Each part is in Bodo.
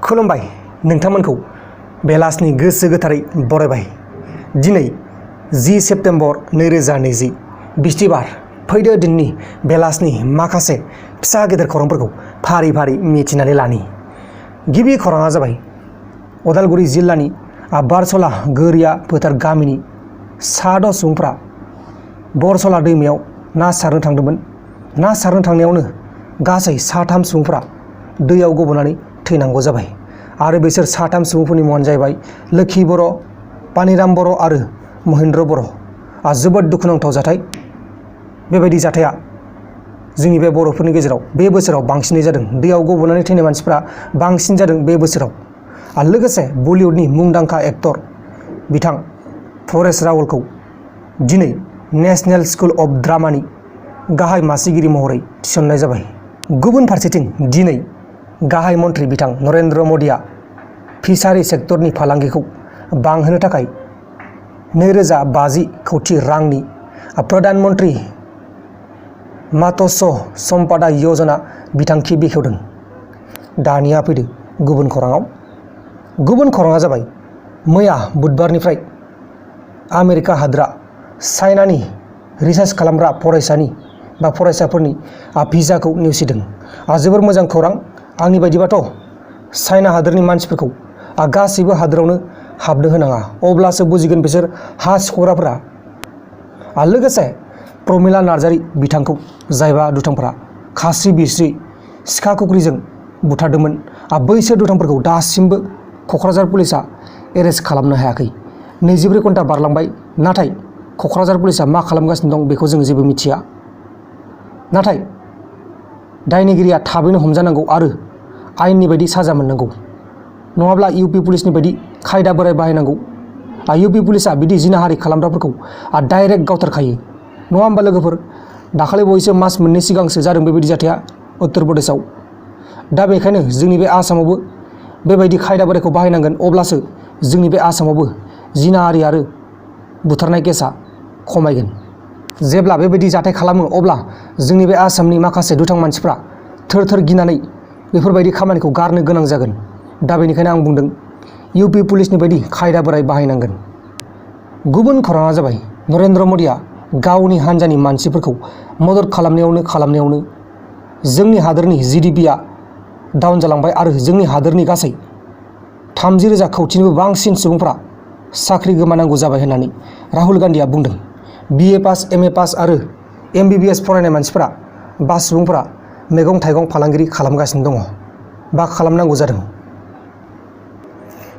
खुलुमबाय नोंथांमोनखौ बेलासिनि गोसो गोथारै बरायबाय। दिनै 10 सेप्तेम्बर 2020 बिस्थिबार फैदो दिननि बेलासिनि माखासे फिसा गेदेर खौरांफोरखौ फारि फारि मिथिनानै लानि। गिबि खौराङा जाबाय उदालगुरि जिल्लानि बारसला गोरिया फोथार गामिनि 6 सुबुंफ्रा बरसला दैमायाव ना सारनो थांदोंमोन। ना सारनो थांनायावनो गासै 3 सुबुंफ्रा दैयाव गबनानै थैनांगौ जाबाय आरो बिसोर 3 सुबुंफोरनि मुङानो जाहैबाय लोखि बर', पानिराम बर' आरो महेन्द्र बर'। जोबोद दुखुनांथाव जाथाय। बेबायदि जाथाया जोंनि बे बर'फोरनि गेजेराव बे बोसोराव बांसिनै जादों। दैयाव गबनानै थैनाय मानसिफ्रा बांसिन जादों बे बोसोराव। आरो लोगोसे बलिउडनि मुंदांखा एक्टर बिथां परेश रावलखौ दिनै नेशनेल स्कुल अफ ड्रामानि गाहाय मासिगिरि महरै थिसननाय जाबाय। गुबुन फारसेथिं दिनै गाहाय मन्त्रि बिथां नरेन्द्र मदिया फिसारि सेक्टरनि फालांगिखौ बांहोनो थाखाय 2050 कौटि रांनि प्रधान मन्त्रि मत्स्य सम्पदा योजना बिथांखि बेखेवदों। दानिया फैदो गुबुन खौराङाव। गुबुन खौराङा जाबाय मैया बुधबारनिफ्राय आमेरिका हादरा चाइनानि रिसार्च खालामग्रा फरायसाफोरनि भिजाखौ नेवसिदों। जोबोर मोजां खौरां। आंनि बायदिबाथ' चाइना हादोरनि मानसिफोरखौ गासैबो हादोरावनो हाबनो होनाङा, अब्लासो बुजिगोन बिसोर हा सिख'ग्राफोरा। लोगोसे प्रमिला नार्जारी बिथांखौ जायबा दुथांफोरा खास्रि बिस्रि सिखा खुख्रिजों बुथारदोंमोन, बैसोर दुथांफोरखौ दासिमबो क'क्राझार पुलिसा एरेस्ट खालामनो हायाखै। 24 घन्टा बारलांबाय, नाथाय क'क्राझार पुलिसा मा खालामगासिनो दं बेखौ जों जेबो मिथिया। नाथाय दायनिगिरिया थाबैनो हमजानांगौ आरो आयेननि बायदि साजा मोननांगौ, नङाब्ला इउपि पुलिसनि बायदि खायदा बोराय बाहायनांगौ। इउपि पुलिसा बिदि जिनाहारि खालामग्राफोरखौ डाइरेक्ट गावथारखायो, नङा होमबा लोगोफोर? दाखालि बावैसो मास मोननै सिगांसो जादों बेबायदि जाथाया उत्तर प्रदेशआव। दा बेखायनो जोंनि बे आसामावबो बेबायदि खायदा बोरायखौ बाहायनांगोन, अब्लासो जोंनि बे आसामावबो जिनाहारि आरो बुथारनाय केसा खमायगोन। जेब्ला बेबायदि जाथाय खालामो अब्ला जोंनि बे आसामनि माखासे दुथां मानसिफ्रा थोर थोर गिनानै बेफोरबायदि खामानिखौ गारनो गोनां जागोन। दा बेनिखायनो आं बुंदों इउपि पुलिसनि बायदि खायदा बोराय बाहायनांगोन। गुबुन खौराङा जाबाय नरेन्द्र मदिया गावनि हान्जानि मानसिफोरखौ मदद खालामनायावनो जोंनि हादोरनि GDPआ डाउन जालांबाय आरो जोंनि हादोरनि गासै 30,000 कौटिनिबो बांसिन सुबुंफ्रा साख्रि गोमानांगौ जाबाय होननानै राहुल गान्धीया बुंदों। BA पास, MA पास आरो MBBS फरायनाय मानसिफोरा सुबुंफोरा मैगं थाइगं फालांगिरि खालामगासिनो दङ बा खालामनांगौ जादों।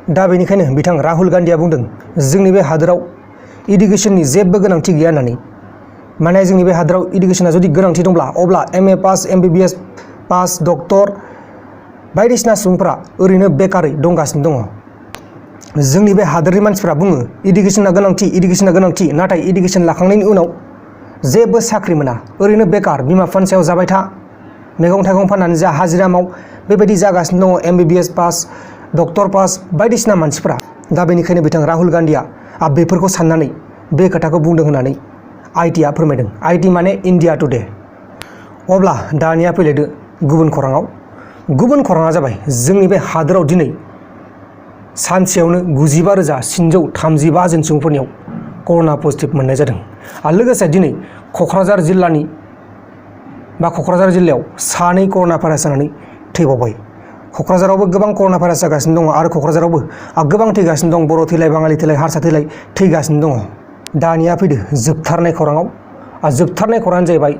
दा बेनिखायनो बिथां राहुल गान्धीया बुंदों जोंनि बे हादोराव इडुकेसननि जेबो गोनांथि गैया होननानै। माने जोंनि बे हादोराव इडुकेसना जुदि गोनांथि दंब्ला अब्ला MA pass, MBBS pass, doctor बायदिसिना सुबुंफोरा ओरैनो बेकारै दंगासिनो दङ। जोंनि बे हादोरनि मानसिफ्रा बुङो इडुकेसना गोनांथि, नाथाय इडुकेसन लाखांनायनि उनाव जेबो साख्रि मोना, ओरैनो बेकार बिमा बिफानि सायाव जाबाय था, मैगं थाइगं फाननानै जा, हाजिरा माव, बेबायदि जागासिनो दङ MBBS पास, डक्टर पास बायदिसिना मानसिफ्रा। दा बेनिखायनो बिथां राहुल गान्धीया बेफोरखौ साननानै बे खोथाखौ बुंदों होननानै ITआ फोरमायदों। IT माने इन्डिया टुडे। अब्ला दानिया फैलायदो गुबुन खौराङाव। गुबुन खौराङा जाबाय जोंनि बे हादोराव दिनै सानसेयावनो 95,735 जन सुबुंफोरनियाव कर'ना पजिटिभ मोननाय जादों। आरो लोगोसे दिनै क'क्राझार जिल्लायाव 2 कर'ना भाइरास जानानै थैबावबाय। क'क्राझारावबो गोबां कर'ना भाइरास जागासिनो दङ आरो क'क्राझारावबो गोबां थैगासिनो दं। बर' थैलाय, बाङालि थैलाय, हारसा थैलाय थैगासिनो दङ। दानिया फैदो जोबथारनाय खौराङाव। जोबथारनाय खौराङानो जाहैबाय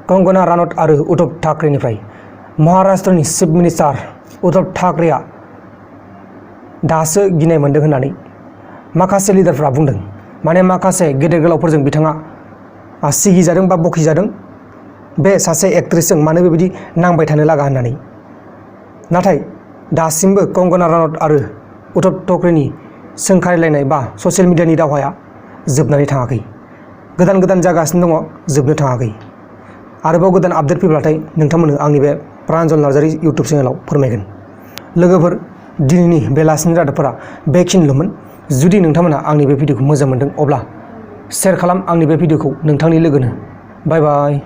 कंगना रानौत आरो उद्धव ठाकरेनिफ्राय। महाराष्ट्रनि चिफ मिनिस्टार उद्धव ठाकरेआ दासो गिनाय मोन्दों होननानै माखासे लिडारफ्रा बुंदों। माने माखासे गेदेर गोलावफोरजों बिथाङा सिगिजादों बा बखिजादों बे सासे एक्ट्रेसजों मानो बेबायदि नांबाय थानो लागा होननानै। नाथाय दासिमबो कंगना रानौत आरो उद्धव ठाकरेनि सोंखारिलायनाय बा ससियेल मिडियानि दावहाया जोबनानै थाङाखै। गोदान जागासिनो दङ, जोबनो थाङाखै। आरोबाव गोदान आपडेट फैब्लाथाय नोंथांमोननो आंनि बे प्रान्जल नार्जारी इउटुब चेनेलाव फोरमायगोन। लोगोफोर, दिनैनि बेलासिनि रादाबफोरा बेखिनिल'मोन। जुदि नोंथांमोना आंनि बे भिडिअखौ मोजां मोनदों अब्ला शेयार खालाम आंनि बे भिडिअखौ नोंथांनि लोगोनो। बाय बाय।